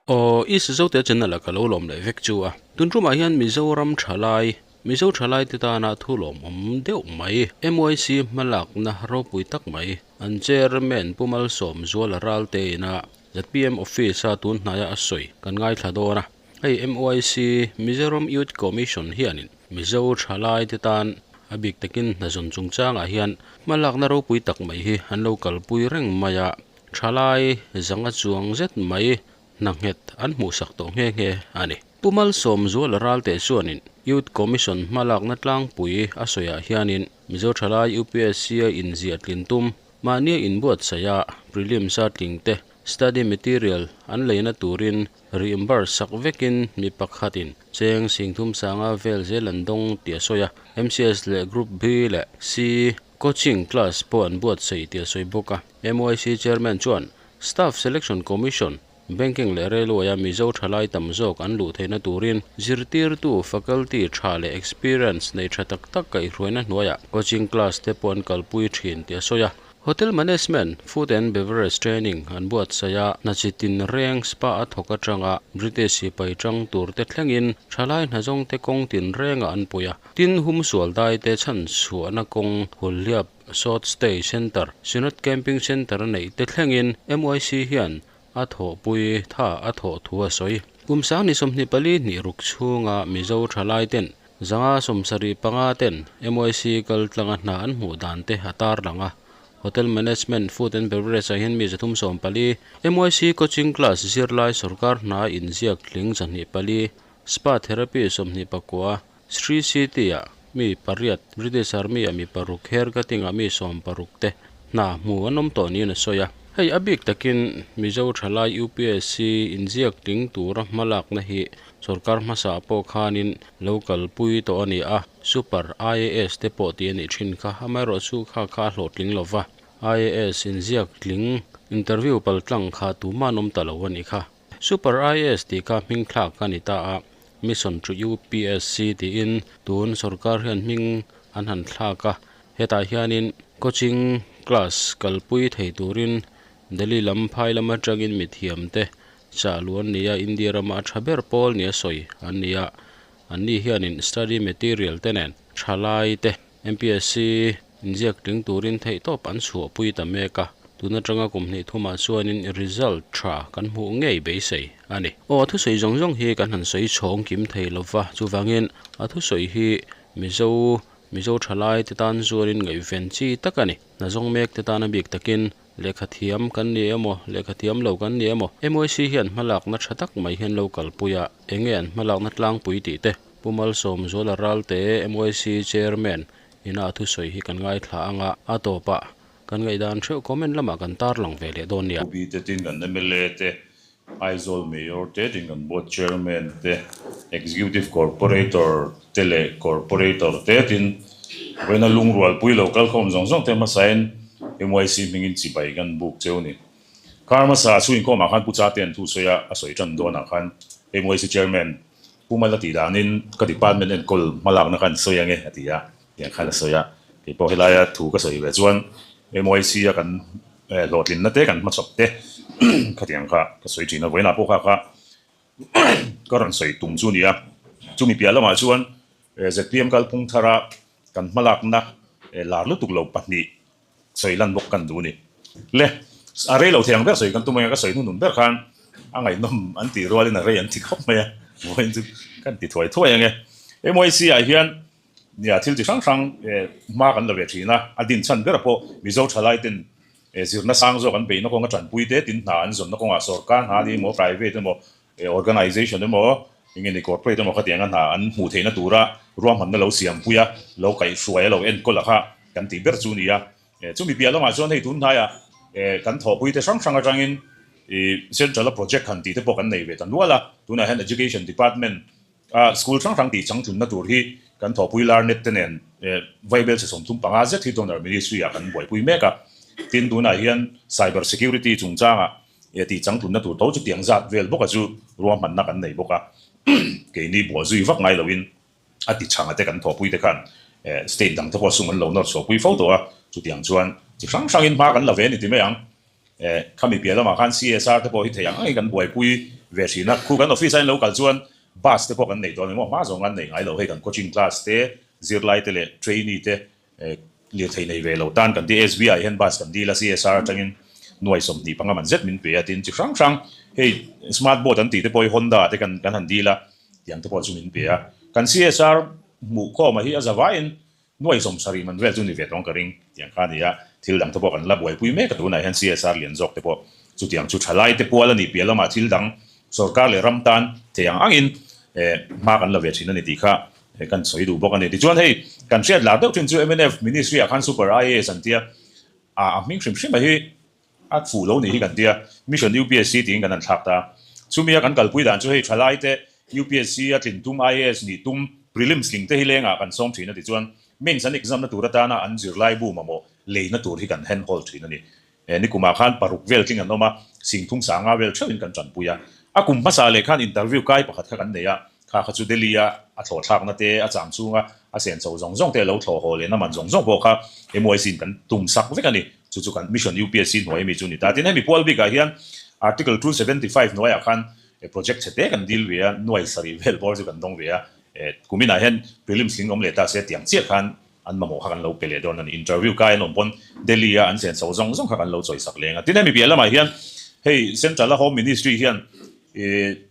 Aw East Zote channel a ka lo lawm leh vek chu a. Tun tumah hian Mizoram thalai, Mizo thalai te tana thu lawmawm deuh mai, MYC hmalakna ropui tak mai, an Chairman Pu Malsawmzuala Ralte ina zpm Office a tun hnaia a sawi kan ngaithla dawn a. Hei MYC, Mizoram Youth Commission hianin Mizo thalai te tan a bik takin hnazawn chungchangah hian hmalakna ropui tak mai hi an lo kalpui reng mai a. Thalai zanga chuang zet mai hna nghet an hmuhsak tawh nghe nghe a ni. Pu Malsawmzuala Ralte chuanin Youth Commission hmalakna tlangpui a sawiah hianin Mizo thalai UPSC-a inziah tlin tum, mahnia inbuatsaih a prelims-a tlingte study material an leina turin reimburse sak vekin mi pakhatin cheng singthum sanga vel zel an dawng tih a sawi a. MCS leh Group B leh C Coaching class pawh an buatsaih tih a sawi bawk a. MYC Chairman chuan Staff Selection Commission, Banking leh Railway-a Mizo thalai tam zawk an luh theihna turin zirtirtu, faculty, tha leh experience nei tha tak tak kaihhruaina hnuaiah coaching class te pawh an kalpui thin tih a sawi a. Hotel Management, Food and Beverage Training an buatsaih a, hna chi tin reng spa a thawk atanga British sipai tang tur te thlengin thalai hnazawng te kawng tin rengah an pui a. Tin, humsual daite chhan chhuahna kawng Hulhliap Short Stay Centre, Synod Camping Centre a neih te thlengin MYC hian a thawhpui tha a thawh thu a sawi. Kum sang ni 24 hnih ruk chhunga Mizo thalai ten zanga 75 ten MYC kal tlanga hna an hmuh dan te a tarlang a. Hotel Management, Food and Beverage ah hian mi 314, MYC Coaching Class zirlai sawrkar hna inziak tling 24, Spa Therapy 29, Sri City-ah mi pariat, British Army-ah mi paruk, hair cutting-ah mi 60 te hna hmu an awm tawh niin a sawi a. Hei a bik takin Mizo thalai UPSC inziak tling tura hmalakna hi sorkar hmasa pawh khanin lo kalpui tawh a ni a, Super IAS te pawh tih a nih thin kha, amaherawhchu kha kha a hlawhtling lo va, IAS inziak tling interview paltlang kha tumah an awm ta lo a nih kha. Super IAS tih kha hming thlak a ni ta a, Mission to UPSC tiin tun sorkar hian hming an han thlak a, hetah hianin coaching class kalpui thei turin Delhi lam phai lam atangin mithiamte chah luh an ni a, India rama a tha ber pawl nia sawi an ni a, anni hianin study material te nen thalai te MPSC inziak tling turin theihtawp an chhuahpui ta mek a, tun atanga kum hnih thumah chuanin result tha kan hmuh ngei beisei a ni. Aw, a thusawi zawng zawng hi kan han sawi chhawng kim thei lo va, chuvangin a thusawi hi Mizo, Mizo thalai te tan zuarin ngaihven chi tak a ni. Hna zawng mek te tan a bik takin lehkha thiam kan ni emaw, lehkha thiam lo kan ni emaw, MYC hian hmalakna tha tak mai hian lo kalpui a, enge an hmalakna tlangpui tih te, Pu Malsawmzuala Ralte, MYC Chairman, ina a thusawi hi kan ngaithla ang a, a tawpah kan ngaihdan theuh comment lamah kan tarlang ve leh dawn nia. Pu Bite tin kan mla te, Aizawl Mayor te tin kan Board Chairman te, Executive Corporator te leh Corporator te tin vawiina lungrualpui lo kalkhawm zawng zawng te hmasain MYC hmingin chibai kan buk cheu ni. Kar hmasa chhung inkhawmah khan Pu Chatea'n thu sawi a, a sawi tan dawnah khan MYC Chairman Pu Mala tih danin ka department enkawl hmalakna kha an sawi ange a ti a, tiang khan a sawi a. Kei pawh helaia thu ka sawi ve chuan MYC a kan hlawhtlinna te kan hmachhawp te khatiang kha ka sawi thin a, vawiinah pawh kha kha ka rawn sawi tum chu a ni a. Chumi piah lamah chuan zpm kalphung thara kan hmalakna lar lutuk lo pahnih sawi lan bawk kan duh a ni. Le, a rei lo thei ang ber sawi kan tum a, ka sawi hnuhnun ber khan a ngaihnawm an tih rualin a rei an ti khawp mai a, vawiin chu kan ti thuai thuai ang e. MYC ah hian nia thil chi hrang hrang hma kan la ve thin a, a din chhan ber pawh Mizo thalai ten zirna sang zawk an beihna kawnga tanpui te tin hna an zawnna kawngah sorkar hna ni emaw private emaw organization emaw enge ni corporate emaw khatianga hna an hmuh theihna tura ruahmanna lo siampui a, lo kaihhruai a lo enkawl a kha kan tih ber chu a ni a. Chumi piah lamah chuan hei tun hnaiah kan thawhpui te hrang hrang atangin central a project han tih te pawh kan nei ve ta nual a, tunah hian education department a school hrang hrang tih changtlunna tur hi kan thawhpui larnet te nen vaibel chhe 35 zet hi donor ministry ah kan buaipui mek a, tin tunah hian cyber security chungchangah E tih changtlunna tur tho chu tiang zat vel bawka chu ruahmanna kan nei bawk a, keini buah zui vak ngai loin a ti chhanga te kan thawhpui te khan state dang te pawh sum an lo nawr chhuahpui fo tawh a, chutiang chuan chi hrang hrangin hma kan la ve a ni ti mai ang. Khami piah lamah khan CSR te pawh hi thei ang angin kan buaipui ve thin a, khu kan office a in lo kal chuan bus te pawh kan nei dawn emaw hma zawng an nei ngai lo, hei kan coaching class te, zirlai te leh trainee te lirthei nei ve lo tan kan ti SBI hian bus kan dil a, CSR atangin nuai 25 man zet min pe a, tin chi hrang hrang hei smart board an tih te pawh hi Honda te kan han dil a, tiang te pawh chu min pe a, kan CSR hmuh khawm a hi a zavaiin Nuai 70 man vel chu ni ve tawng ka ring tiang kha a ni a, thil dang te pawh kan la buaipui mek a tunah hian CSR lian zawk te pawh chutiang chu thalai te pual a nih piah lamah thil dang sorkar leh ram tan thei ang angin hma kan la ve thin a ni tih kha kan sawi duh bawk a ni. Tichuan hei kan hriat lar deuh thin chu mnf ministry ah khan Super IAS an tia a hming hrim hrim a hi a fuh lo nih hi kan tia Mission UPSC tiin kan han thlak ta. Chumi a kan kalpui dan chu hei thalai te UPSC a tlin tum IAS nih tum prelims tling te hi lengah kan sawm thin a ti chuan mains an exam na tur atana an zirlai bu mamawh leina tur hi kan hand hold thin a ni. Nikumah khan paruk vel tling an awm a, singthum sanga vel theuhin kan tanpui a. A kum hmasa leh khan interview kai pakhat kha kan nei a, kha kha chu Delhi a a thlawh thlakna te, a cham chhunga a sen chho zawng zawng te a lo thlawh haw lehna man zawng zawng pawh kha MYC in kan tum sak vek a ni. Chu chu kan Mission UPSC hnuai ami chu a ni ta. Tin, hemi pual bikah hian Article 275 hnuaiah khan project chhe te kan dil ve a, nuai sarih vel bawr chu kan dawng ve a. Kuminah hian prelims tling awm leh ta se tiang chiah khan an mamawh kha kan lo pe leh dawn a ni. Interview kai an awm pawn Delhi a an chen chho zawng zawng kha kan lo chawisak leng a. Tin, hemi piah lamah hian hei Central a Home Ministry hian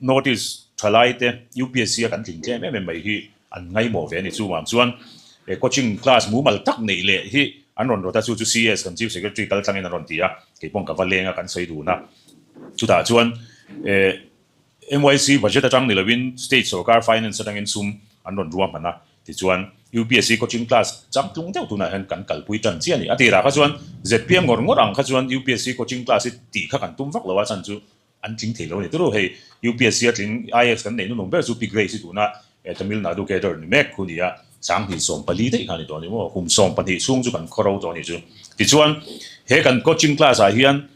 Notice thalai te UPSC a kan tling tlem em em mai hi an ngaimawh ve a ni. Chuvang chuan coaching class mumal tak neih leh hi an rawn rawt a, chu chu CS kan Chief Secretary kal tlangin an rawn ti a, kei paw'n ka va leng a kan sawi dun a. Chutah chuan MYC budget atang ni lovin state sorkar finance atangin sum an rawn ruahman a, tichuan UPSC coaching class changtlung deuh tunah hian kan kalpui tan chiah a ni. A tirah kha chuan zpm ngawr ngawr ang kha chuan UPSC coaching class hi tih kha kan tum vak lo a, chhan chu an tling thei lo a ni. Turu hei UPSC a tling IAS kan neih nunung ber chu Pi Grace hi tuna Tamil Nadu cadre ni mek khu ni a, 2014 daih kha a ni tawh a ni maw, kum 12 chhung chu kan khawro tawh a ni chu. Tichuan he kan coaching class ah hian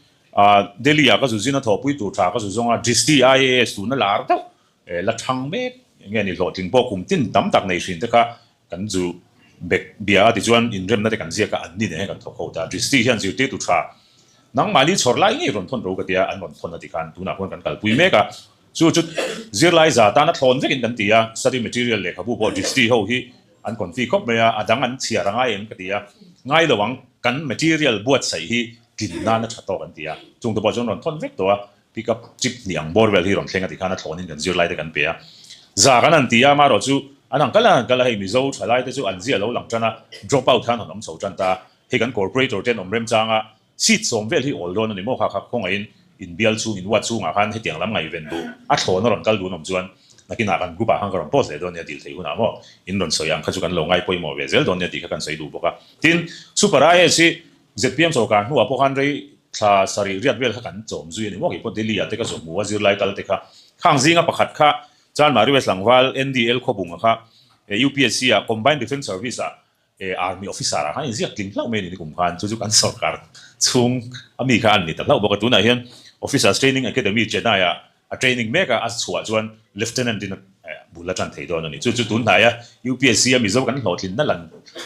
Delhi ah ka zu zin a thawhpui tur tha ka zu zawng a, Dristi IAS tuna lar deuh la thang mek nge ni hlawhtling pawh kum tin tam tak nei hrin te kha kan zu bek bia a tichuan inremna te kan ziak a, an ni nen kan thawk ho ta. Dristi hian zirtirtu tha nangmahni chhawr lai ngei rawn thawn ro ka tia an rawn thawn a ti khan tunah khuan kan kalpui mek a, chu chu zirlai za tana thlawn vekin kan ti a, study material lehkhabu pawh Dristi ho hi an confi khawp mai a, a dang an chhiar a ngai em ka ti a, ngai lo ang kan material buatsaih hi tlin nan a tha tawk an ti a, chungte pawh chuan rawn thawn vek tawh a, pick up chip hnih ang bawr vel hi rawn thleng a ti khan a thlawnin kan zirlai te kan pe a, za kan han ti a, amaherawh chu an ang kal a han kal a, hei Mizo thalai te chu an zia lo lang tan a, drop out khan han awm chho tan ta, hei kan corporator ten awm remchang a, seat sawm vel hi awl dawn a ni maw kha kha khawngaihin inbial chhung inward chhungah khan hetiang lam ngaihven duh a thlawn a rawn kal dun awm chuan nakinah kan group ah khan ka rawn post leh dawn nia dil theih hunah maw in rawn sawi ang kha chu kan lo ngai pawimawh ve zel dawn nia tih kha kan sawi duh bawk a, tin Super IAS hi Zpm sorkar hnuah pawh khan rei thla sarih riat vel kha kan chawm zui a ni maw? Kei pawh Delhi ah te ka zawm hmu a, zirlai kal te kha. Khang zinga pakhat kha Chanmari West Tlangval NDL Khawbunga kha UPSC ah Combined Defence Service ah Army Officer ah khan inziak tling hlauh mai a ni nikum khan. Chu chu kan sorkar chhung a mi kha an ni ta hlauh bawk a. Tunah hian Officers Training Academy Chennai ah a training mek a, a chhuah chuan Lieutenant in a bul a tan thei dawn a ni. Chu chu tun hnaia UPSC a Mizo kan hlawhtlinna lang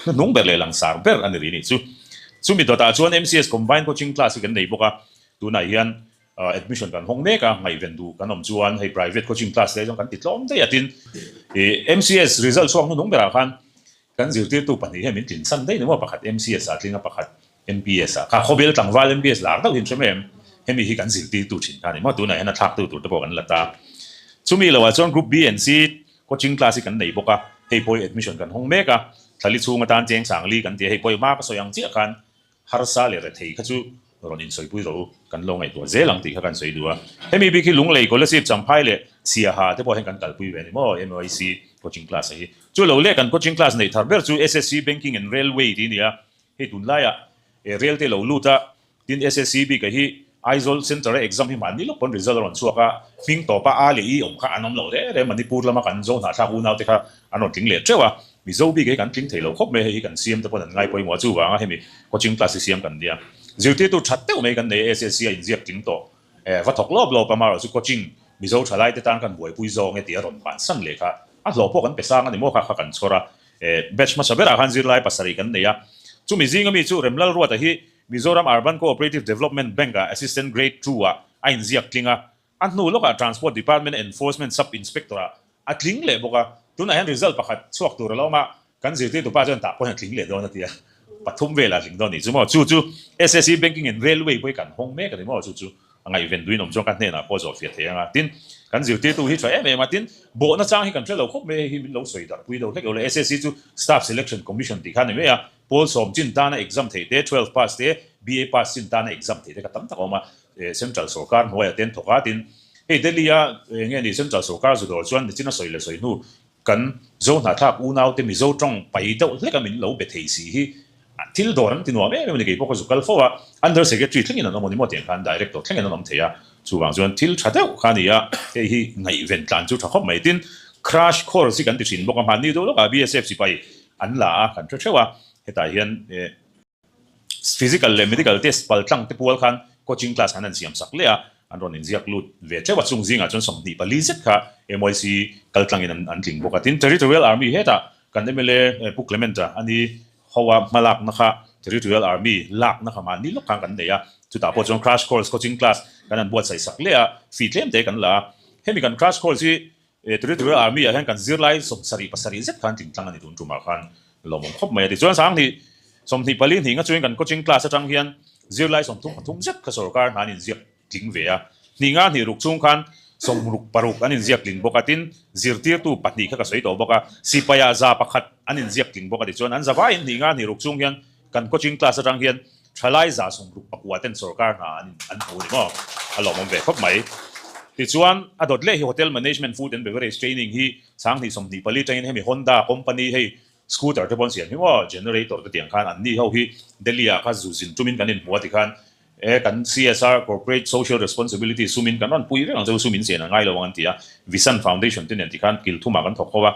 hnuhnung ber leh langsar ber a ni rih a ni. Chu chumi dawtah chuan MCS Combined Coaching Class hi kan nei bawk a, tunah hian admission kan hawng mek a, ngaihven duh kan awm chuan hei private coaching class te zawng kan ti tlawm daih a tin MCS result chhuak hnuhnung berah khan kan zirtirtu pahnih hian min tlin san daih ni maw, pakhat MCS ah tling a pakhat MPS ah kha khawvel tlangval MPS lar deuh hi an hre mai em? Hemi hi kan zirtirtu thin kha a ni maw? Tunah hian a thlaktu tur te pawh kan la ta. Chumi loah chuan Group B and C coaching class hi kan nei bawk a, hei pawh hi admission kan hawng mek a, thlali chhung atan cheng sang li kan ti a, hei pawh hi hma ka sawi ang chiah khan harsa leh rethei kha chu rawn insawipui rawh u, kan lo ngaihtuah zel ang tih kha kan sawi duh a. Hemi bik hi Lunglei, Kolasib, Champhai leh Siaha te pawh hian kan kalpui ve a ni maw MYC coaching class a hi. Chu lo leh kan coaching class neih thar ber chu SSC Banking and Railway tih a ni a, Hei tunlaiah rel te lo lut a, tin SSC bik a hi Aizawl Centre a exam hi mahni lawk pawn result a rawn chhuak a, hming tawpa A leh I awm kha an awm lo reng reng, Manipur lama kan zo hnahthlak unau te kha an rawn tling leh teuh a, Mizo bik hi kan tling thei lo khawp mai, hei hi kan siam te pawn an ngai pawimawh a, chuvanga hemi coaching class hi siam kan nia. Zirtirtu that deuh mai kan nei a, SSC a inziak tling tawh, va thawk lawp lawp a, amaherawh chu coaching Mizo thalai te tan kan buaipui zawng e tih a rawn bansan leh kha a hlawh pawh kan pe sang a ni maw kha kha kan chhawr a. Batch hmasa berah khan zirlai pasarih kan nei a, chumi zinga mi chu Remlal Ruata hi Mizoram Urban Cooperative Development Bank-ah Assistant Grade Two-ah a inziak tling a, a hnu lawkah Transport Department Enforcement Sub Inspector-ah a tling leh bawk a. Tunah hian result pakhat chhuak tur a lo awm a, kan zirtirtu pa chuan tah pawh hian a tling leh dawn a ti a, pathum velah a tling dawn a nih chu maw. Chu chu SSC Banking and Railway pawh hi kan hawng mek a ni maw, chu chu a ngaihven duin awm chuan ka hnenah pawh zawhfiah thei ang a. Tin, kan zirtirtu hi tha em em a, tin, bawhna chang hi kan hre lo khawp mai, hei hi min lo sawi darhpui lo hlek lo le, SSC chu Staff Selection Commission tih kha a ni mai a, Pawl sawm chin tana exam theih te, 12 pass te, BA pass chin tana exam theih te ka tam tak a awm a, Central sawrkar hnuaiah te an thawk a, tin, hei Delhi-a eng nge ni Central sawrkar zu dawr chuan nichin a sawi leh sawi hnu kan Zo hnahthlak unaute Mizo tawng pai deuh hlek a min lo be thei si hi thil dawr an ti nuam em em a ni, kei pawh ka zu kal fo a, Under Secretary thlengin an awm a ni maw tiang khan Director thlengin an awm thei a, chuvang chuan thil tha deuh kha a ni a, hei hi ngaihven tlan chu tha khawp mai, tin, Crash course hi kan ti thin bawk a, hmanni deuh lawkah BSF sipai an la a, kan hre theuh a, hetah hian physical leh medical test pal tlang te pual khan coaching class khan an siam sak leh a, an rawn inziak lut ve theuh a, chung zingah chuan 24 zet kha MYC kal tlangin an tling bawk a, tin Territorial Army hetah kan mla Pu Clement-a a ni ho a hmalakna kha Territorial Army lakna kha mahni lawk khan kan nei a, chutah pawh chuan crash course coaching class kan han buatsaih sak leh a, fee tlem te kan la a, hemi kan crash course hi Territorial Army ah hian kan zirlai 77 zet khan tling tlang a ni tun tumah khan lawmawm khawp mai a ti. Chuan 2024 hnih nga chuan kan coaching class atang hian zirlai 33 zet kha sorkar hna an inziak tling ve a. Hnih nga hnih ruk chhung khan 66 an inziak tling bawk a, tin zirtirtu pahnih kha ka sawi tawh bawk a, sipaiah 101 an inziak tling bawk a ti. Chuan an zavaiin hnih nga hnih ruk chhung hian kan coaching class atang hian thalai 69 ten sorkar hna an an hmu ni maw? A lawmawm ve khawp mai. Tichuan, a dawt leh hi Hotel Management Food and Beverage Training hi 2024 tangin hemi Honda company hei scooter te pawh an siam hi maw? Generator te tiang khan an ni ho hi Delhi ah kha zu zin tumin kan inhmu a tikhan e kan CSR Corporate Social Responsibility sumin kan rawn pui vek ang che u sumin sian a ngai lo ang an ti a, Visan Foundation te nen tikhan kil thumah kan thawk ho a.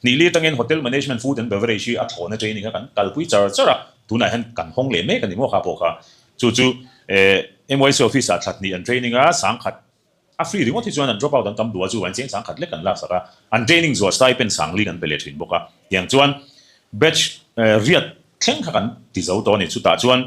Hnih li atangin Hotel Management Food and Beverage hi a thlawhna training kha kan kalpui char char a. Tunah hian kan hawng leh mek a ni maw kha pawh kha. Chu chu MYC office ah thla hnih an training a, 10,000 a free ringawt hi chuan an drop out an tam duh a, chu vangin chiang 10,000 lek an laksak a, an training zuah stipend 4,000 kan pe leh thin bawk a. Tiang chuan batch riat thleng kha kan ti zo tawh a ni. Chutah chuan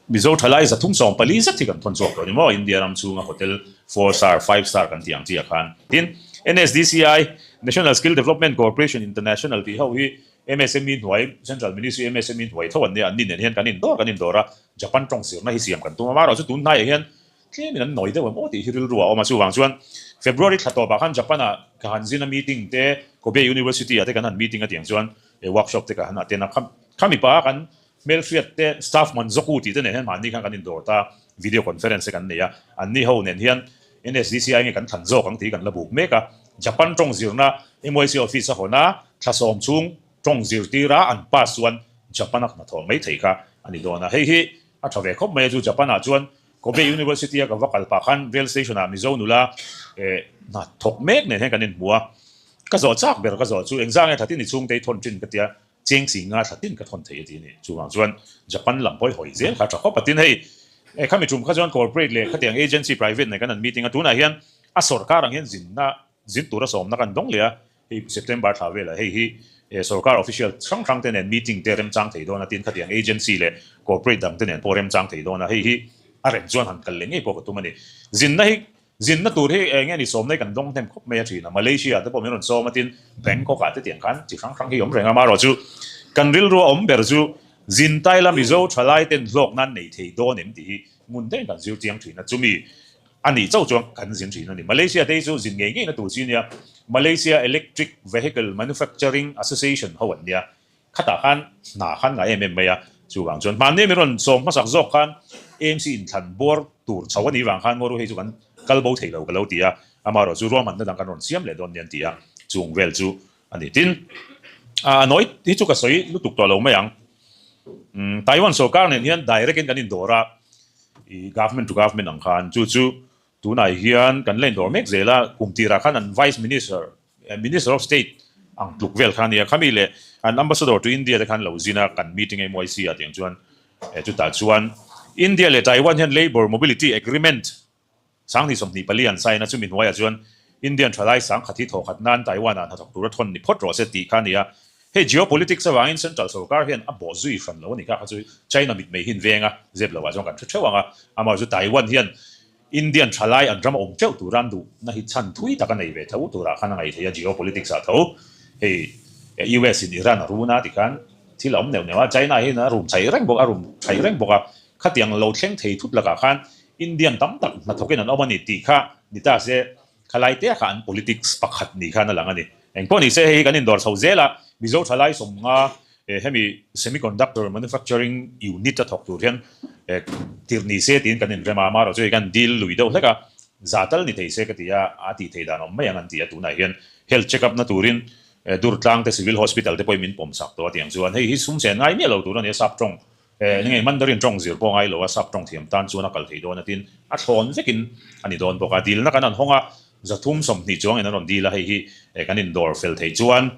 Mizo thalai 314 zet hi kan thawn chhuak tawh a ni maw India ram chhunga hotel four star, five star kan tih ang chiah khan. Tin, NSDCI, National Skill Development Corporation International tih ho hi MSME hnuai, Central Ministry MSME hnuai tho an nia, an ni nen hian kan indawr kan indawr a, Japan tawng zirna hi siam kan tum a, amaherawhchu tun hnaiah hian tlemin an nawi deuh em aw tih hi rilru a awm a, chuvang chuan February thla tawpah khan Japan ah ka han zin a meeting te Kobe University ah te kan han meeting a tiang chuan workshop te ka han attend a, khami pa kan hmelhriat te staff Manzoku tih te nen hian mahni khan kan indawr ta, video conference te kan nei a, an ni ho nen hian NSDCI nge kan thlan zawk ang tih kan la buk mek a, Japan tawng zirna MYC office a hawn a, thla sawm chhung tawng zirtir a an pass chuan Japan a hnathawh mai thei kha a ni dawn a, hei hi a tha ve khawp mai a, chu Japan ah chuan Kobe University a ka va kal pah khan rail station ah Mizo nula hna thawk mek nen hian kan inhmu a, ka zawh chak ber ka zawh chu engzah nge thla tin i chhungte i thawn thin ka tia, Cheng si nga thla tin ka thawn thei a ti a ni. Chuvang chuan Japan lam pawh i hawi zel kha a tha khawp a. Tin hei khami tum kha chuan corporate leh khatiang agency private nen kan han meeting a, tunah hian a sorkar ang hian zinna zin tura sawmna kan dawng leh a, hei September thla velah hei hi sorkar official hrang hrang te nen meeting te remchang thei dawn a, tin khatiang agency leh corporate dang te nen pawh remchang thei dawn a, hei hi a rem chuan han kal leh ngei pawh ka tum a ni. Zinna hi Zinna tur hi eng nge ni sawm nei kan dawng hnem khawp mai a thin a, Malaysia te pawh min rawn sawm a tin Bangkok ah te tiang khan chi hrang hrang hi awm reng a, amaherawhchu kan rilru a awm ber chu zin tai la Mizo thalai ten hlawk nan nei thei dawn em tih hi ngun deuhin kan zir chiang thin a, chumi a nih chauh chuan kan zin thin a ni. Malaysia te hi chu zin ngei ngeina tur chi a nia, Malaysia Electric Vehicle Manufacturing Association ho an nia, Khatah khan hna khan ngai em em mai a, chuvang chuan hmanni min rawn sawm hmasak zawk khan AMC inthlan bawr tur chho a nih vang khan ngaw ru hei chu kan kal bo thei lo ka lo ti a, amaherawh chu ruahmanna dang kan rawn siam leh dawn nia an ti a, chung vel chu a ni. Tin, a nawi hi chu ka sawi lutuk tawh lo mai ang. Taiwan sorkar nen hian direct in kan indawr a, i government to government ang khan chu chu tunah hian kan la indawr mek zel a, kum tirah khan an vice minister Minister of State ang tluk vel kha a nia, khami leh an Ambassador to India te khan lo zin a, kan meeting MYC ah tiang chuan chutah chuan India leh Taiwan hian Labour Mobility Agreement 2024 an sign a, chumi hnuaiah chuan Indian thalai 10,000 hi thawhkhat nan Taiwan ah hnathawk tura thawn ni phawt rawh se tih kha a ni a. Hei geopolitics avangin central sorkar hian a bawh zui hran lo a ni kha, kha chu China mitmei hi an veng a, zep lo ah chuan kan hre theuh ang a, amaherawhchu Taiwan hian Indian thalai an ram a awm teuh tura an duhna hi chhan thui tak a nei ve tho turah khan a ngaih theih a, geopolitics ah tho hei US in Iran a run a tikhan thil a awm neuh neuh a, China hian a rum chhaih reng bawk a rum chhaih reng bawk a, khatiang lo thleng thei thut lakah khan Indian tam tak hnathawkin an awm a ni tih kha ni ta se Thalai te kha an politics pakhat ni khan a lang a ni. Engpawh ni se hei hi kan indawr chho zel a, Mizo thalai sawmnga hemi semiconductor manufacturing unit a thawk tur hian tirh ni se tiin kan inrem a, amaherawhchu hei kan deal lui deuh hlek a, za tal ni thei se ka ti a, a tih theih dan awm mai ang an ti a, tunah hian health check up na turin Durtlang te civil hospital te pawhin min pawm sak tawh a tiang chuan hei hi sum chen ngai miah lo tur a ni a, sap tawng Eng nge Mandarin tawng zir pawh ngai lo a, sap tawng thiam tan chuan a kal thei dawn a tin a thlawn vekin a ni dawn bawk a. Dilna kan han hawng a, 320 chuangin an rawn dil a, hei hi kan indawr fel thei chuan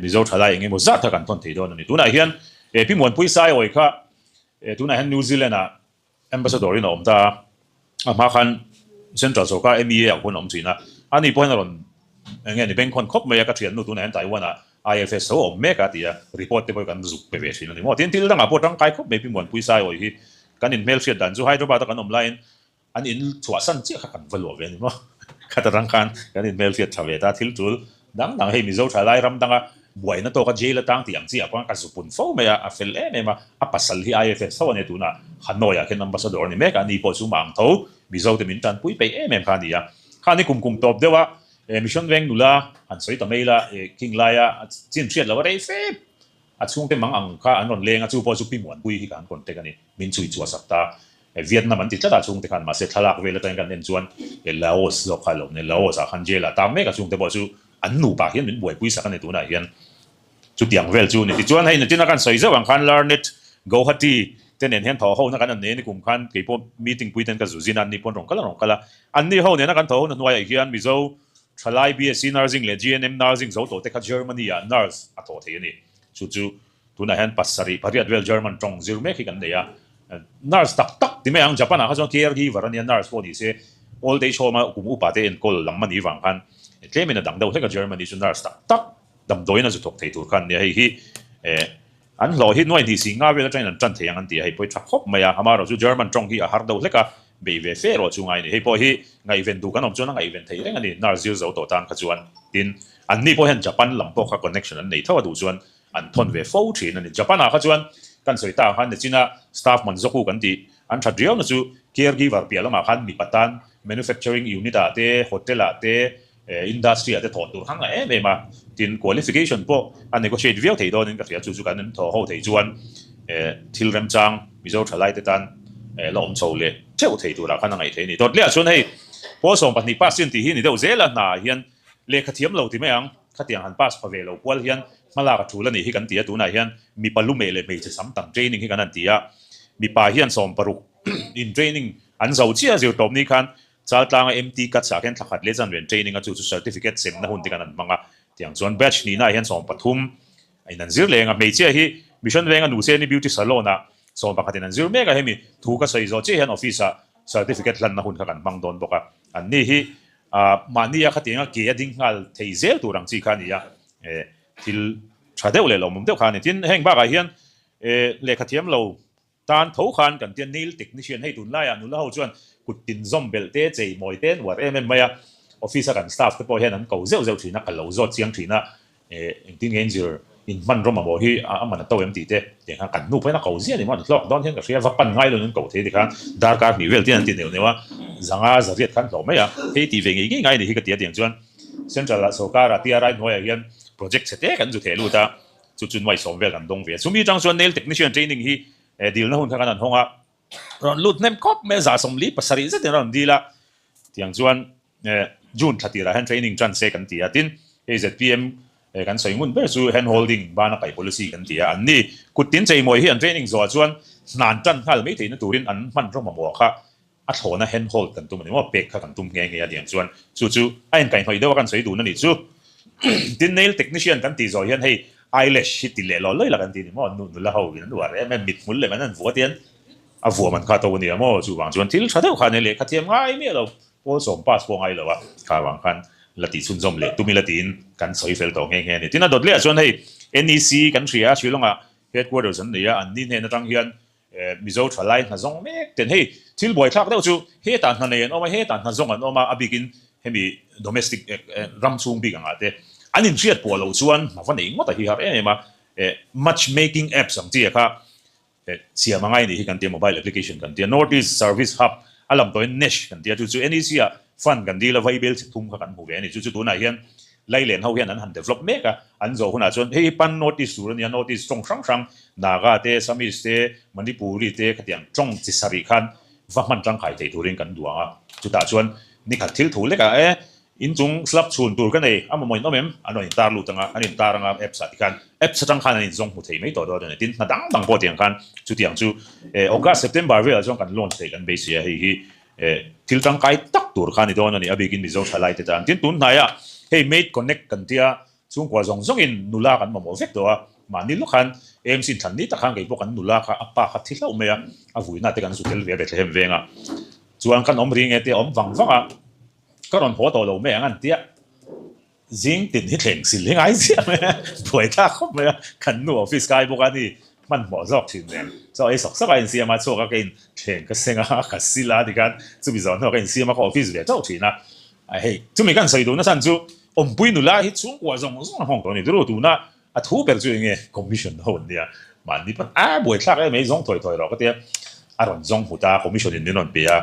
Mizo thalai eng emaw zat kha kan thawn thei dawn a ni. Tunah hian Pi Muanpui Saiawi kha tunah hian New Zealand-ah Ambassador in a awm ta a, a hma khan Central sorkar MEA ah khuan a awm thin a, ani pawhin a rawn eng nge ni bengkhawn khawp mai a, ka thiannu tunah hian Taiwan ah IFS ho a awm mek a ti a, report te pawh hi kan zuk pe ve thin a ni maw? Tin, thil dangah pawh tangkai khawp mai Pi Muanpui Saiawi hi kan inhmelhriat dan chu Hyderabad a kan awm laiin an in chhuahsan chiah kha kan va luah ve a ni maw? Khat atang khan kan inhmelhriat tha ve ta, thil tul dang dang hei Mizo thalai ram danga buaina tawka jail atang tih ang chiah pawh ka zupun fo mai a, a fel em em a, a pasal hi IFS tho a nia tunah Hanoi ah khian ambassador a ni mek a, ani pawh chu mah ang tho Mizo te min tanpui peih em em kha a ni a, khani kum kum tawp deuh a Mission Veng nula han sawi ta mai la king laia chin hriat lo a rei fe A chhungte mang ang kha an rawn leng a, chu pawh chu Pi Muanpui hi ka han contact a ni. Min chhui chhuah sak ta. Vietnam an ti tlat a chhungte khan, mahse thlalak vel atangin kan en chuan Laos zawk kha a lo ni. Laos ah khan jail ah tang mek a chhungte pawh chu an nupa hian min buaipui sak a ni tunah hian. Chutiang vel chu ni. Tichuan hei natina kan sawi zauh ang khan Larnet Guwahati te nen hian thawh hona kan an nei a ni kum khan keipawh meeting pui ten ka zu zin a, anni pawn rawn kal a rawn kal a. Anni ho nena kan thawh hona hnuaiah hian Mizo Thalai BSc Nursing leh GNM Nursing zo tawh te kha Germany ah nurse a thawh thei a ni. Chu chu tunah hian pasarih pariat vel German tawng zir mek hi kan nei a. Nurse tak tak ti mai ang Japan ah kha chuan caregiver a nia nurse pawh ni se old age home a kum upa te enkawl lam a nih vang khan tlemin a dang deuh hlek a Germany chu nurse tak tak damdawiin a zu thawk thei tur kha an nia hei hi an hlawh hi nuai hnih si nga vel atangin an tan thei ang an ti a hei pawh hi tha khawp mai a amaherawhchu German tawng hi a har deuh hlek a Bei ve fe erawh chu ngai a ni. Hei pawh hi ngaihven duh kan awm chuan a ngaihven thei reng a ni. Nurse zir zo tawh tan kha chuan tin an ni pawh hian Japan lam pawh kha connection an nei tho a duh chuan an thawn ve fo thin a ni. Japan ah kha chuan kan sawi ta ang khan Nechina staff manzoku kan tih an that riau na chu caregiver piah lamah khan mipa tan manufacturing unit ah te hotel ah te industry ah te thawh tur kha ngah em em a. Tin qualification pawh a negotiate viau thei dawnin ka hria chu chu kan in thawh ho thei chuan thil remchang Mizo thalai te tan la awm chho leh theuh thei turah khan a ngaih thei a ni. Dawt lehah chuan hei pawl 12 pass chin tih hi ni deuh zel a hnaah hian lehkha thiam lo ti mai ang, khatiang han pass pha ve lo kual hian hmalak a tul a nih hi kan ti a, tunah hian mipa lumeh leh hmeichhe sam tam training hi kan han ti a, mipa hian 16 in training an zo chiah a zirtawp ni khan Chaltlanga MT Cuts ah khian thla khat leh chan ven training a chu chu certificate semna hun te kan han hmang a, tiang chuan batch hnihna ah hian 13 in an zir leng a, hmeichhia hi Mission Venga Nuseni Beauty Salon ah 11 in an zir mek a, hemi thu ka sawi zawh chiah hian office ah certificate hlanna hun kha kan hmang dawn bawk a, an ni hi mahni a khatianga ke a ding nghal thei zel tur ang chi kha a ni a, thil tha deuh leh lawmawm deuh kha a ni. Tin, heng bakah hian lehkha thiam lo Tan tho khan kan tia nail technician hei tunlaiah nula ho chuan kut tin zawm belh te chei mawi te an uar em em mai a, office a kan staff te pawh hian an ko zeuh zeuh thin a, ka lo zawt chiang thin a, engtin nge inzir in hman rawm amaw hi a man a to em tih te tiang khan kan nu pawhin a ko ziah a ni maw an hlawk dawn hian ka hria va pan ngai lo in an ko thei tikhan darkar hnih vel te an ti neuh neuh a, zanga zariat khan hlawh mai a, hei tih ve ngei ngei ngai a ni hi ka ti a tiang chuan central ah sorkar ah TRI hnuaiah hian project chhe te kan zu theh lut a. Chu chu nuai sawm vel kan dawng ve a. Chumi atang chuan nail technician training hi dilna hun kha kan han hawng a, rawn lut hnem khawp mai a, 47 zetin a rawn dil a. Tiang chuan June thla tirah hian training tan se kan ti a. Tin, hei zpm kan sawi ngun ber chu hand holding bana kai policy kan ti a. An ni kut tin cheimawi hi an training zawhah chuan hnan tan nghal mai theihna turin an hmanraw mamawh kha a thlawna hand hold kan tum a ni maw, pek kha kan tum nghe nghe a tiang chuan chu chu a inkaihhnawih deuh a kan sawi dun a nih chu. Tin nail technician kan tih zawh hian hei eyelash hi ti leh law lawi la kan ti a ni maw, nu nula ho in an uar em em mit hmul leh an an vua te hian a vuam an kha to a ni a maw, chuvang chuan thil tha deuh kha nia lehkha thiam ngai miah lo, pawl sawm pass pawh ngai lo a, kha vang khan la tih chhunzawm leh tum ila tiin kan sawi fel tawh nghe nghe a ni. Tin a dawt leh ah chuan hei NEC kan hria a, Shillong-ah headquarters an nei a, an ni hnen atang hian Mizo thalai hna zawng mek ten hei thil buaithlak deuh chu hetah hna nei an awm a, hetah hna zawng an awm a, a bikin hemi domestic ram chhung bik angah te an inhriat pawh loh chuan hna va nei ngawt a hi har em em a, match making apps ang chi a kha siam a ngai nih hi kan tia mobile application kan tia North East Service Hub a lam tawhin NESH kan tia chu chu NEC ah fund kan dil a vaibel chhe thum kha kan hmu ve a ni chu chu tunah hian Lailen ho hian an han develop mek a, an zawh hunah chuan hei hi pan North East tur a nia, North East tawng hrang hrang, Naga te, Assamese te, Manipuri te khatiang tawng chi sarih khan va hman tangkai thei turin kan duang a. Chutah chuan nikhat thil thu lekah e, inchung slab chhun tur ka nei, a mamawh in awm em? An rawn intar lut anga, an intar anga apps ah tikhan apps atang khan an inzawng hmu thei mai tawh dawn a ni. Tin, hna dang dang pawh tiang khan chutiang chu August, September velah chuan kan launch thei kan beisei a, hei hi Thil tangkai tak tur kha a ni dawn a ni, a bikin Mizo thalaite tan. Tin, tun hnaiah hei Mate Connect kan tia chhungkua zawng zawngin nula kan mamawh vek tawh a, mahni lawk khan AMC in thlan ni tak khan kei pawh kan nula kha a pa kha thi hlauh mai a, a vuina te kan zu tel ve a Bethlehem vengah chuan kan awm ri nge te a awm vang vang a, ka rawn haw tawh lo mai ang an tia. Zing tin hi thleng sil hi ngai chiah mai a, buai thlak khawp mai a, kan nu office kai bawk a ni, hmanhmawh zawk thin nen, chaw ei sawk sawk a insiam a, chhuak a ka in thleng ka seng a, ka sil a tikhan chumi zawh hnuah ka insiam a, ka office ve chauh thin a, hei chumi kan sawi duhna chhan chu awmpui nula hi chhungkua zawng zawng a nghawng tawh a ni, turu tuna a thu ber chu enge commission ho an nia, mahni pawn a buai thlak em ei zawng thawi thawi rawh ka tia, a rawn zawng hmu ta, commission in min rawn pe a,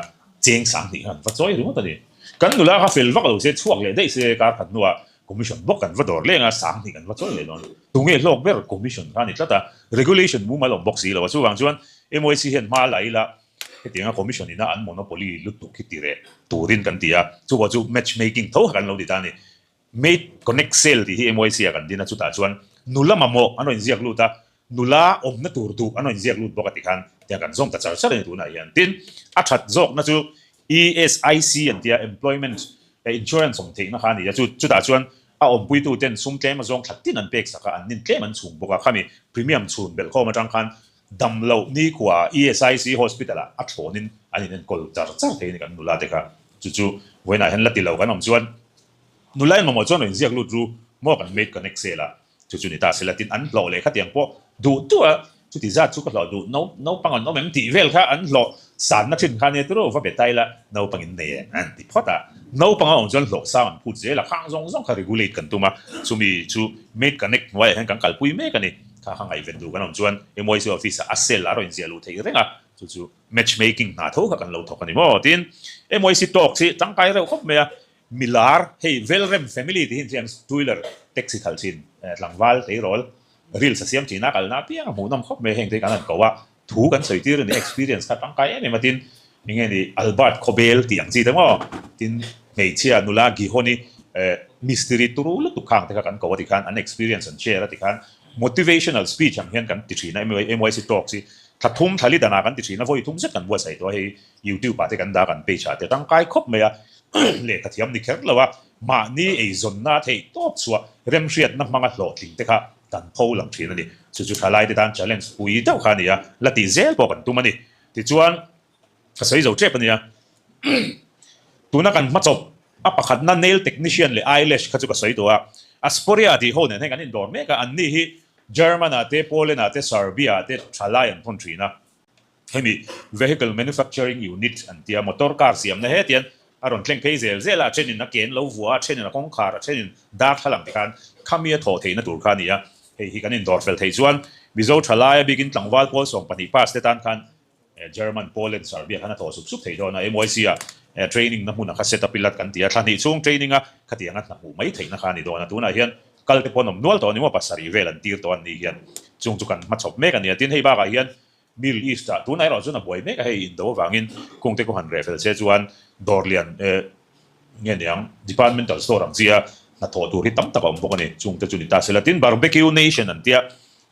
cheng sang hnih khan va chawi ringawt a ni. Kan nula kha fel vak lo se chhuak leh daih se kar khat hnuah commission bawk kan va dawr leng a, sang hnih kan va chawi leh dawn. Tunge hlawk ber commission kha a ni tlat a, regulation mumal awm bawk si lo a, chuvang chuan MYC hian hma la ila hetianga commission ina an monopoly lutuk hi ti reh turin kan ti a, chuvang chu match making tho kha kan lo ti ta a ni. Mate Connect Sale tih hi MYC ah kan din a, chutah chuan nula mamawh an rawn inziak lut a, nula awmna tur duh an rawn inziak lut bawk a ti khan tiang kan zawm ta char char a ni tunah hian. Tin, a that zawkna chu ESIC an tia Employment Insurance awm theihna kha a ni a, chu chutah chuan a awmpuitu ten sum tlem a zawng thla tin an pek sak a, an nin tlem an chhung bawk a, khami premium chhun belhkhawm atang khan dam loh nikhua ESIC Hospital ah a thlawnin an inenkawl char char thei a ni kan nula te kha. Chu chu vawiinah hian la ti lo kan awm chuan Nula engemaw chuan rawn inziak lut ru maw kan mate connect sel a, chu chu ni ta sela tin an hlawh leh khatiang pawh duh duh a, chuti zat chu ka hlawh duh no naupang an awm em tih vel kha an hlawh sanna thin kha nia tiraw va be ta ila naupang in nei em an ti phawt a, naupang a awm chuan hlawh sang an phut zel a, khang zawng zawng kha regulate kan tum a, chumi chu mate connect hnuaiah hian kan kalpui mek a ni, kha kha ngaihven duh kan awm chuan MYC office ah a cell a rawn inziah luh theih reng a, chu chu match making hna tho kha kan lo thawk a ni maw tin MYC talk hi tangkai reuh khawp mai a. Milar, hei Velrem family tih hi an two wheeler taxi khalh thin, tlangval tleirawl reels a siam thin a, kalna apiang a hmuhnawm khawp mai a, heng te hi kan han ko a, thu kan sawi tir a ni, experience kha tangkai em em a, tin enge ni Albert Khawbel tih ang chi te maw, tin hmeichhia nula Gihoni mistiri turu lutuk khang te kha kan ko a tikhan an experience an share a tikhan motivational speech ang hian kan ti thin a, MYC talks hi thla thum thla li danah kan ti thin a, vawi thum zet kan buatsaih tawh a, hei YouTube ah te kan dah kan page ah te tangkai khawp mai a. Lehkha thiam ni kher lo a, mahni eizawnna theih tawp chhuah remhriatna hmanga hlawhtling te kha kan pho lang thin a ni. Chu chu thalaite tan challenge pui deuh kha a ni a, la tih zel pawh kan tum a ni. Tichuan, ka sawi zo tep a nia. Tuna kan hmachawp a pakhatna nail technician leh eyelash kha chu ka sawi tawh a, Asporia tih ho nen hian kan indawr mek a, anni hi German-ah te, Poland-ah te, Serbia-ah te thalai an thawn thin a. Hemi Vehicle Manufacturing Unit an tia motor car siamna hetian a rawn thleng phei zel zel a, a thenin a ken lo vua a, a thenin a kawngkhar, a thenin darthlalang ti khan khami a thawh theihna tur kha a ni a. Hei hi kan indawr fel theih chuan Mizo thalai a bikin tlangval pawl 12 pass te tan khan German, Poland, Serbia khan a thawh sup sup theih dawn a. MYC ah training na hmun a kha set up ila kan ti a, thla hnih chhung training a khatiang a hna hmuh mai theihna kha a ni dawn a. Tunah hian kal te pawh an awm nual tawh a ni maw, pasarih vel an tir tawh a ni hian chung chu kan hmachhawp mek a ni a. Tin, hei bakah hian Middle East ah tunah erawh chuan a buai mek a, hei indo avangin kungte kawng han reh fel se chuan dawr lian eh nge niang departmental store ang chi a hnathawh tur hi tam tak a awm bawk a ni, chungte chu ni ta sela. Tin, Barbecue Nation an tia,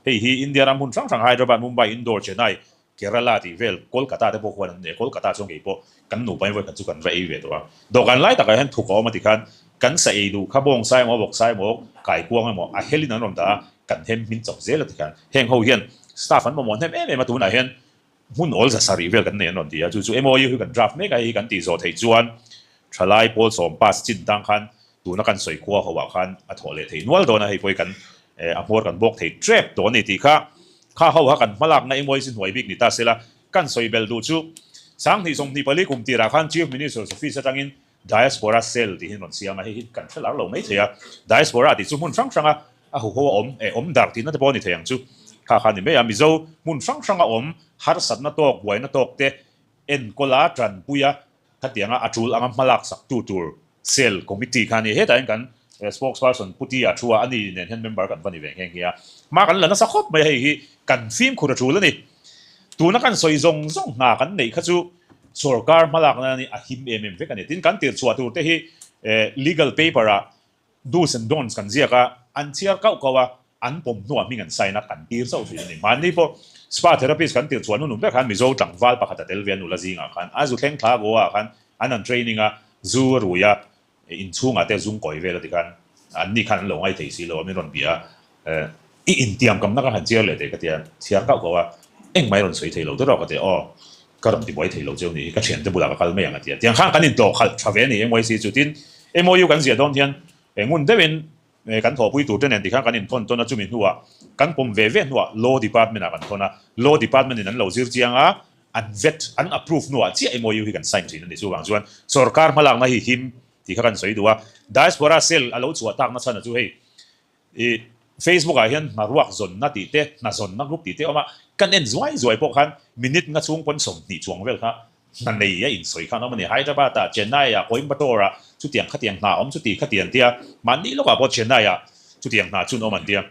hei hi India ram hmun hrang hrang Hyderabad, Mumbai, Indore, Chennai, Kerala tih vel Kolkata te pawh khuan an nei a, Kolkata chuan kei pawh kan nupa in vawikhat chu kan va ei ve tawh a. Dawhkan lai takah hian thuk a awm a tikhan kan sa ei duh kha bawng sai emaw, vawk sai emaw, kaikuang emaw a helin an rawn dah a, kan hem hmin chawp zel a tikhan heng ho hian staff an mamawh hnem em em a, tunah hian hmun awl za sarih vel kan nei an rawn ti a, chu chu MOU hi kan draft mek a, hei hi kan tih zawh theih chuan thalai pawl sawm pass chin tang khan tuna kan sawi khua ho ah khan a thawh leh thei nual dawn a, hei pawh hi kan a hmuar kan bawk thei tep tawh a ni tih kha kha ho kha kan hmalakna MYC hnuai bik ni ta sela kan sawi bel duh chu 2024 kum tirah khan Chief Minister's Office atangin Diaspora Cell tih hi an rawn siam a, hei hi kan hre lar lo mai thei a. Diaspora tih chu hmun hrang hranga a huho a awm, eh awm dar tihna te pawh a ni thei ang chu. Kha kha a ni mai a, Mizo hmun hrang hranga awm harsatna tawk, buaina tawk te enkawla tanpuia khatianga a tul anga hmalak sak tu tur Cell Committee kha a ni. Hetah hian kan Spokesperson Pu Tia thu a, ani nen hian member kan va ni ve nghe nghe a. Hma kan la nasa khawp mai a, hei hi kan fimkhur a tul a ni. Tuna kan sawi zawng zawng hna kan neih kha chu Sorkar hmalakna ni a him em em vek a ni. Tin, kan tir chhuah tur te hi legal paper ah do's and don'ts kan ziak a, an chhiar kauh kauh a, an pawm hnuah hming an sign a, kan tir chauh thin a ni. Mahni pawh spa therapist kan tir chhuah hnunum vek khan Mizo tlangval pakhat a tel ve a nula zingah khan a zu thleng thla Goa ah khan an an training a, zu a rui a, inchhungah te a zung kawi vel a ti khan an ni khan an lo ngai thei si lo a, min rawn bia a, i intiamkamna ka han chhiar leh thei ka ti a, chhiar kauh kauh a, engmah i rawn sawi thei lo deuh rawh ka ti a, aw ka rawn tibuai thei lo cheu ni hi, ka thiante bulah ka kal mai ang a ti a, tiang khan kan intlawh khalh tha ve a ni MYC chu, tin MOU kan ziah dawn hian ngun deuhin kan thawhpui tur te nen tikhan kan inthawn tawn a, chumi hnuah kan pawm ve ve hnuah Law Department ah kan thawn a, Law Department in an lo zir chiang a, an vet, an approve hnuah chiah MOU hi kan sign thin a ni. Chuvang chuan sorkar hmalakna hi him tih kha kan sawi duh a, Diaspora Cell a lo chhuah takna chhan a chu hei i Facebook ah hian hna ruak zawnna tih te, hna zawnna group tih te a awm a, kan en zuai zuai pawh khan minute nga chhung pawn 20 chuang vel kha hna nei a insawi khan a awm a ni. Hyderabad ah, Chennai ah, Coimbatore ah chutiang khatiang hna a awm chuti khatiang tia mahni lawkah pawh Chennai ah chutiang hna chun awm an tia.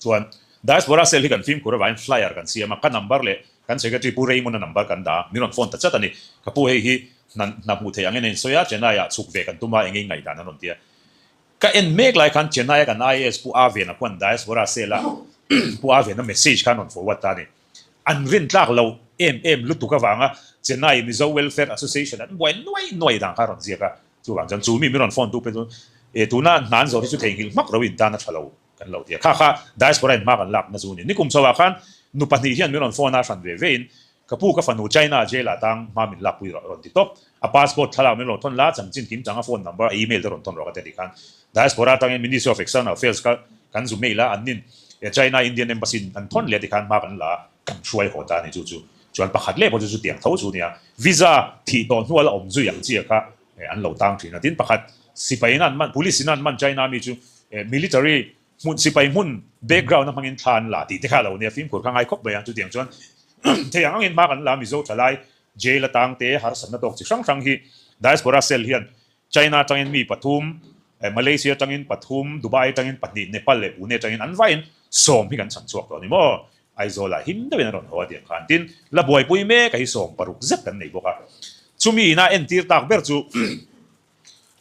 Chuan Diaspora Cell hi kan fimkhur avangin flyer kan siam a, ka number leh kan Secretary Pu Raymond-a number kan dah a, min rawn phone ta chat a ni. Ka pu hei hi hna hna hmuh theih angin a insawi a, Chennai ah chhuk ve kan tum a, eng eng ngaihdan an rawn ti a. Ka en mek lai khan Chennai a kan IAS Pu Avena khuan Diaspora Cell a Pu Avena message kha an rawn forward ta a ni. An rin tlak lo em em lutuk avanga Chennai Mizo Welfare Association an buai nuai nuai dan kha a rawn ziak a, chuvang chuan chu mi min rawn phone tu phei chu e tuna hna an zawh hi chu theihnghilh hmak lo in tan a tha lo kan lo ti a, kha kha Diaspora in hma kan lakna chu a ni. Nikum chho ah khan nu pahnih hian min rawn phone a hran ve ve in Ka pu ka fanu China jail ah tang hma min lakpui rawh rawn ti tawp. A passport thlalak min rawn thawn la, chanchin kim chang a phone number, a email te rawn thawn rawh ka ti a ti khan Diaspora atangin Ministry of External Affairs kha kan zu mail a, an nin China Indian Embassy in an thawn leh a ti khan hma kan la a, kan hruai haw ta a ni chu chu. Chuan pakhat leh pawh chu chutiang tho chu nia, visa thih tawh hnual a awm zui ang chi a kha an lo tang thin a. Tin pakhat sipai in an man, police in an man China mi chu military Hmun sipai hmun background a hmangin thla an la tih te kha lo nia fimkhur kha ngai khawp mai a, chutiang chuan thei ang angin hma kan la Mizo thalai jail atang te harsatna tawk chi hrang hrang hi diaspora cell hian China atangin mi pathum, Malaysia atangin pathum, Dubai atangin pahnih, Nepal leh Pune atangin an vaiin sawm hi kan chhan chhuak tawh a ni maw? Aizawl ah him deuhin an rawn haw a tiang khan tin la buaipui mek a hi sawm paruk zet kan nei bawk a, chumi ina entir tak ber chu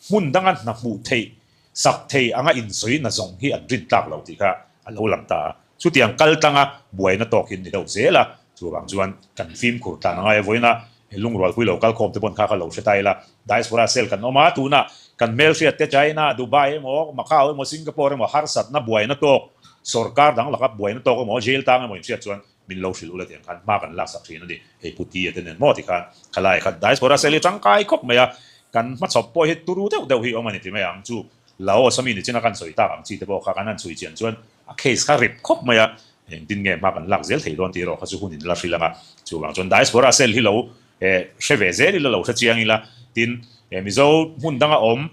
Hmun danga hna hmuh theih, sak thei anga insawi na zawng hi an rin tlak lo tih kha a lo lang ta a. Chutiang kal tlanga buaina tawk hi an ni deuh zel a, chuvang chuan kan fimkhur tlan a ngai a, vawiina he lungrualpui lo kal khawm te pawn kha ka lo hre ta ila, Diaspora cell kan awm a, tunah kan hmelhriat te China, Dubai emaw, Macau emaw, Singapore emaw harsatna buaina tawk, sorkar dang laka buaina tawk emaw, jail tang emaw inhriat chuan min lo hrilh ula tiang khan hma kan laksak thin a ni. Hei Pu Tia te nen maw ti khan khalai khat diaspora cell hi tangkai khawp mai a, kan hmachhawp pawh hi turu deuh deuh hi awm a ni ti mai ang chu. Laos a mi ni china kan sawi tak ang chi te pawh kha kan han chhui chian chuan a case kha rip khawp mai a, engtin nge hma kan lak zel thei dawn tih erawh kha chu hun in la hrilh ang a. Chuvang chuan diaspora cell hi lo hre ve zel ila lo hre chiang ila tin Mizo hmun danga awm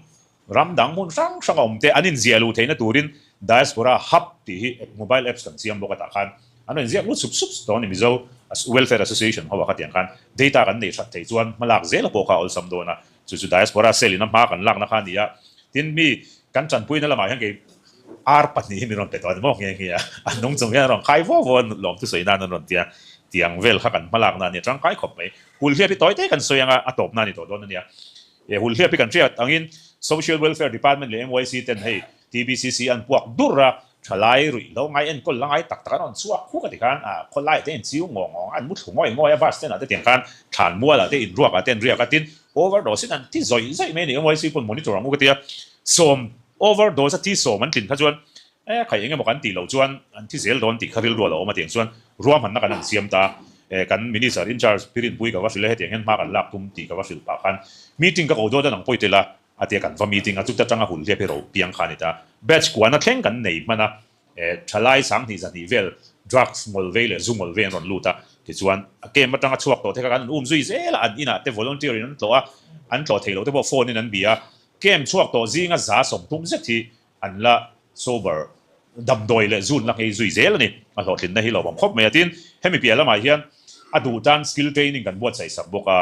Ram dang hmun hrang hrang a awm te an inziah luh theihna turin Diaspora Hub tih hi mobile apps kan siam bawk a tah khan an rawn inziak lut sup sup tawh a ni. Mizo Welfare Association ho ah kha tiang khan data kan nei that theih chuan hmalak zel a pawh kha a awlsam dawn a, chu chu Diaspora Cell in a hma kan lakna kha a ni a. Tin mi kan tanpuina lamah hian kei ar pahnih hi min rawn pe tawh a ni maw nghe nghe a, a nung chung hian a rawn khai vo vo a, lawm thusawi nan an rawn ti a, tiang vel kha kan hmalakna a ni a, tangkai khawp mai. Hulhliap hi tawi te kan sawi ang a, a tawpna a ni tawh dawn a nia. He hulhliap hi kan hriat angin Social Welfare Department leh MYC ten hei TBCC an puak dur a, thalai ruih lo ngai enkawl la ngai tak tak an rawn chhuak khuk a ti khan ah khawlai te in chiu ngawng ngawng a, an mu thlu ngawi ngawi a, bus stand ah te tiang khan thlan mual ah te inruak ah te an riak a, tin overdose in an ti zawih zawih mai a ni, MYC pawn monitor ang u ka ti a, sawm overdose a thi sawm an tlin kha chuan e khai eng emaw kan tih loh chuan an thi zel dawn tih kha rilru a lo awm a tiang chuan ruahmanna kan han siam ta e kan minister in charge Pirinpui ka va hrilh e hetiang hian hma kan lak tum tih ka va hrilh pah khan meeting ka ko dawn a nang pawh i tel a a tia kan va meeting a chuta tanga hun hliap hi ro piang kha a ni ta batch kuana thleng kan nei hman a. Thalai 2000 200 vel drugs ngawl vei leh zu ngawl vei an rawn lut a, tichuan a camp atanga chhuak tawh te kha kan an um zui zel a, an inah te volunteer in an tlawh a, an tlawh theih loh te pawh phone in an bia a, camp chhuak tawh zinga 130 zet hi an la sober damdawi leh zun la nghei zui zel a ni. A hlawhtlinna hi lawmawm khawp mai a, tin hemi piah lamah hian a duh tan skill training kan buatsaih sak bawk a,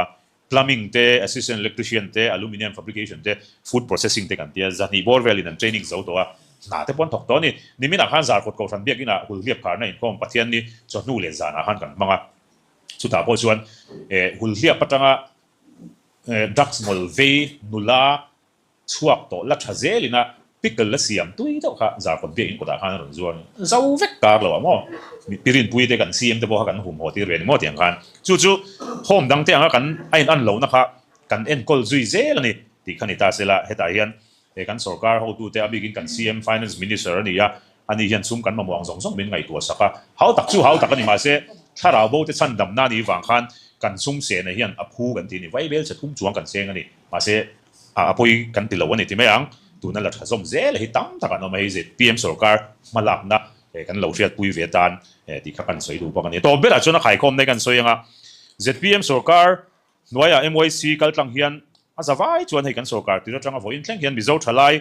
Plumbing te, Assistant Electrician te, Aluminium Fabrication te, Food Processing te kan tia, 200 bawr velin an training zo tawh a, hna te pawh an thawk tawh a ni. Niminah khan Zarkawt Kohhran Biakinah Hulhliap kharna inkhawm Pathian ni chawhnu leh zanah khan kan hmang a, chutah pawh chuan Hulhliap atanga drugs ngawl vei nula Chhuak tawh la tha zelin a pickle la siam tui deuh kha Zarkawt biakinn kawtah khan a rawn zuar zo vek kar lo ah maw Pirinpui te kan CM te pawh kha kan hum haw tir ve ni maw tiang khan chu chu home dang te anga kan a in an lohna kha kan enkawl zui zel a ni tih kha ni ta sela hetah hian he kan sorkar hotu te a bikin kan CM Finance Minister a ni a ani hian chhum kan mamawh ang zawng zawng min ngaihtuah sak a hau tak chu hau tak a ni mahse thlarau bo te chhan damna a nih vang khan kan chhum sehna hian a phu kan ti a ni vaibel chhe thum chuang kan seng a ni mahse A pawi kan ti lo a ni ti mai ang. Tuna la tha zawm zel hi tam tak an awm a, hei zpm sorkar hmalakna kan lo hriatpui ve tan tih kha kan sawi duh bawk a ni. Tawp berah chuan a khaikhawm daih kan sawi ang a, zpm sorkar hnuaiah MYC kal tlang hian a za vai chuan hei kan sorkar tir atanga vawiin thleng hian Mizo thalai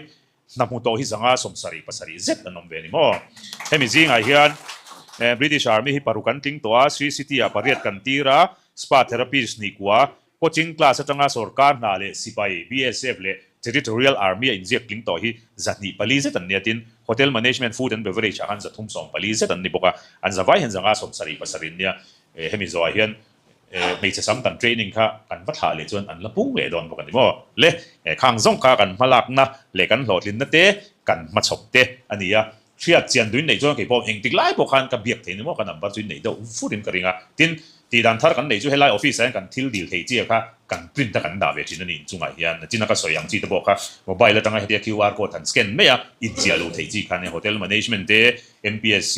hna hmu tawh hi 177 zet an awm ve a ni maw. Hemi zingah hian British Army hi paruk an tling tawh a, Sri City-ah pariat kan tir a, Spa Therapist hnih kua, Coaching class atanga sorkar hna leh sipai, BSF leh Territorial Army a inziak tling tawh hi 204 zet an nia tin, Hotel Management, Food and Beverage ah khan 340 zet an ni bawk a, an zavai hian 177 an nia. Hemi zawhah hian hmeichhe sam kan training kha kan va thlah leh chuan an la pung leh dawn bawk a ni maw? Le, khang zawng kha kan hmalakna leh kan hlawhtlinna te kan hmachhawp te a ni a, Hriat chian duin neih chuan kei pawh engtik lai pawh khan ka biak thei ni maw ka number chu in neih deuh fur in ka ring a. Tin, tih dan thar kan neih chu helai office ah hian kan thil dil thei chi a kha kan print a kan dah ve thin a ni inchungah hian. Chin a ka sawi ang chi te pawh kha mobile atanga hetia QR code han scan mai a inziah lo theih chi kha nia hotel management te, MPSC,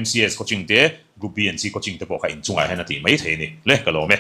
MCS coaching te, group B and C coaching te pawh kha inchungah hian a tih mai thei a ni. Le ka lawm e.